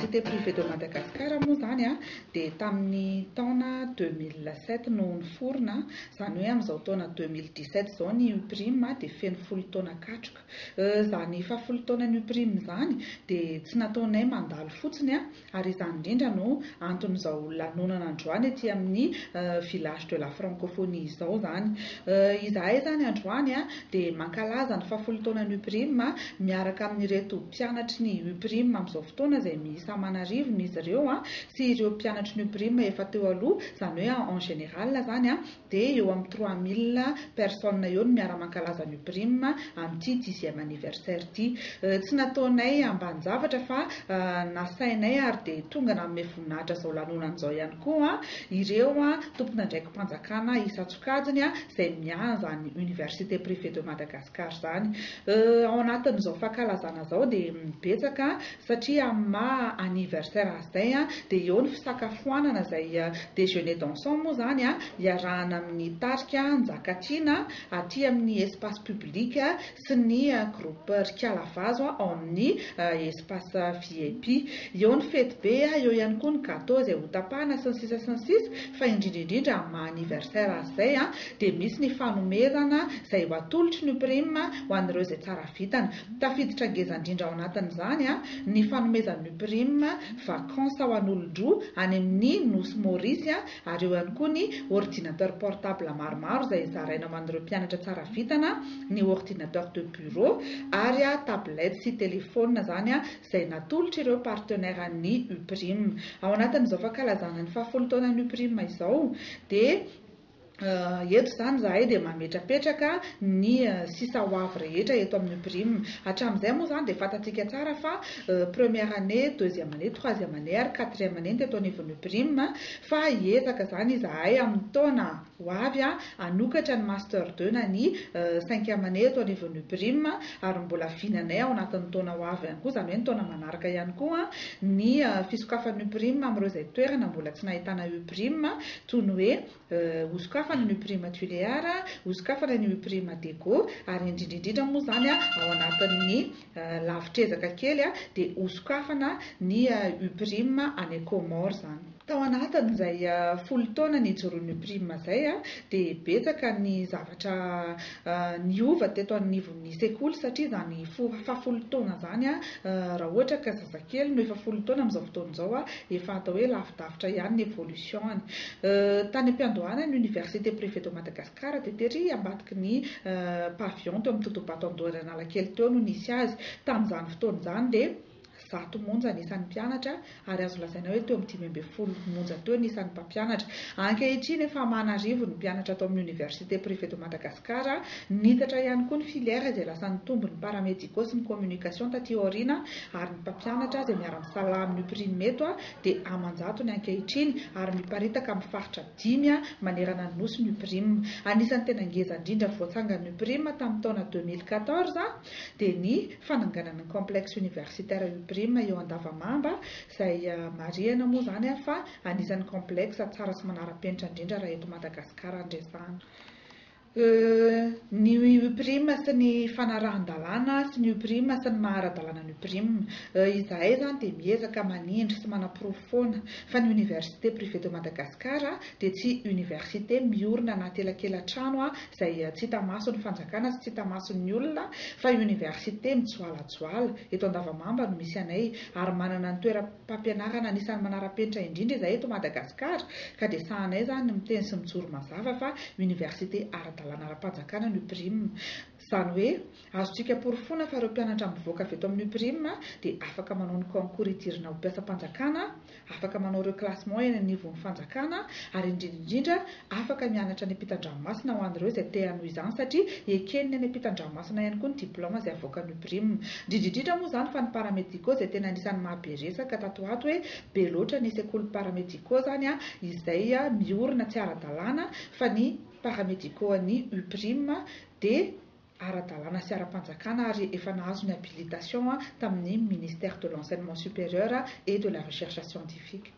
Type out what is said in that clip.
Université Privée de Madagascar moa izany dia tamin'ny taona 2007 no niforona, izany hoe amin'izao taona 2017 izao ny UPRIM dia feno 10 taona katroka. Izany fahafolo taonan'ny UPRIM izany dia tsy nataonay mandalo fotsiny ary izany indrindra no anton'izao lanonana androany ety amin'ny Village de la Francophonie izao izany. Izahay izany androany dia mankalaza ny fahafolo taonan'ny UPRIM miaraka amin'ireto mpianatry ny UPRIM amin'izao fotoana izay miisa aman'arivony izy ireo sy ireo mpianatry ny UPRIM efa teo aloha, izany hoe en général izany dia eo amin'ny 3000 personnes eo no miara-mankalaza ny UPRIM amin'ity dixième anniversaire ity. Tsy nataonay ambanin-javatra fa nasainay ary dia tonga nanome voninahitra izao lanonana izao ihany koa ireo tompon'andraiki-panjakana isan-tsokajiny izay miahy izany Université Privée de Madagascar izany. Ao anatin'izao fankalazana izao dia betsaka satria amin'ny maha anniversaire azy izay dia eo ny fisakafoanana izay déjeuner dansant moa izany iarahana amin'ny tarika Njakatiana aty amin'ny espace public sy ny groupe Rikala Vazo ao amin'ny espace VIP. Eo ny fety be, eo ihany koa ny gâteau izay hotapahana sy ny sisa sy ny sisa fa indrindra indrindra amin'ny maha anniversaire azy izay dia misy ny fanomezana izay ho atolotry ny UPRIM ho an'ireo izay tsara vintana. Tafiditra ngeza indrindra ao anatin'izany ny fanomezan'ny UPRIM vacances ho an'olon-droa any amin'ny Nosy Maurice ary eo ihany koa ny ordinateur portable maromaro izay zaraina ho an'ireo mpianatra tsara vintana, ny ordinateur de bureau ary tablette sy telephone izany izay natolotr'ireo partenaire an'ny UPRIM. Ao anatin'izao fankalazana ny fahafolo taonan'ny UPRIM izao dia eto izany izahay dia mametrapetraka ny sisa ho avy rehetra eto amin'ny UPRIM. Hatramin'izay moa izany dia fantatsika tsara fa première année, deuxième année, troisième année ary quatrième année ny teto anivon'ny UPRIM fa hiezaka izany izahay amin'ny taona ho avy hanokatra ny master deux na ny cinquième année eto anivon'ny UPRIM ary mbola vinanay ao anatin'ny taona ho avy ihany koa, izany hoe ny taona manaraka ihany koa ny fisokafan'ny UPRIM amin'ireo izay toerana mbola tsy nahitana UPRIM toy ny hoe hosokafana ny UPRIM Tuléar, hosokafana ny UPRIM Diego ary indrindra indrindra moa izany ao anatin'ny lavitr'ezaka kely dia hosokafana ny UPRIM any Comores izany. Tao anatin'izay 10 taona nijoroan'ny UPRIM izay dia betsaka ny zavatra niova teto anivon'ny sekoly satria izany fahafolo taona izany raha ohatra ka zazakely no efa 10 taona amin'izao fotoana izao efa atao hoe lavidavitra ihany ny évolution-ny. Tany am-piandohana ny Université Privée de Madagascar dia tery ambadiky ny pavillon teo amin'ny totobato Andohan'Analakely teo no nisy azy. Tamin'izany fotoana izany dia 100 monja ny isan'ny mpianatra ary azo lazaina hoe teo amin'ny 15 monja teo ny isan'ny mpampianatra. Ankehitriny efa aman'arivo ny mpianatra ato amin'ny Université Privée de Madagascar. Nitatra ihany koa ny filière izay lasa nitombo ny paramédicaux sy ny communication taty aoriana ary ny mpampianatra izay miara-misalahy amin'ny UPRIM eto dia aman-jatony ankehitriny ary miparitaka amin'ny faritra dimy manerana ny nosy ny UPRIM. Anisan'ny tena ngeza indrindra voatsangan'ny UPRIM tamin'ny taona 2014 dia ny fananganana ny complexe universitaire UPRIM eo Andavamamba izay marihana moa izany fa anisan'ny complexe tsara sy manara-penitra indrindra raha eto Madagasikara no resahana. Ny UPRIM sy ny fanarahan-dalàna sy ny UPRIM sy ny maha ara-dalàna ny UPRIM. Izahay izany dia miezaka manindry sy manaporofo foana fa ny Université Privée de Madagascar dia tsy université miorina anaty elakela-trano izay tsy hita mason'ny fanjakana sy tsy hita mason'ny olona fa université mijoalajoala eto Andavamamba no misy anay ary manana ny toeram-pampianarana anisan'ny manara-penitra indrindra izahay eto Madagasikara ka dia sahanay izany ny miteny sy mijoro mazava fa université ara-dalàna ara-panjakana ny UPRIM. Izany hoe azontsika porofoina fa ireo mpianatra mivoaka avy eto amin'ny UPRIM dia afaka manao ny concours hidirana ho mpiasam-panjakana, afaka manao reclassement eny anivon'ny fanjakana ary indrindra indrindra afaka mianatra any ampitan-dranomasina ho an'ireo izay te hanohy izany satria eken'ny any ampitan-dranomasina ihany koa ny diplaoma izay avoakan'ny UPRIM. Indrindra indrindra moa izany fa ny paramédicaux izay tena anisan'ny maha be resaka tato ho ato hoe be loatra ny sekoly paramédicaux izany izay miorina tsy ara-dalàna fa ny paramédicaux an'ny UPRIM dia ara-dalàna sy ara-panjakana ary efa nahazo ny habilitation tamin'ny ministère de l'enseignement supérieur et de la recherche scientifique.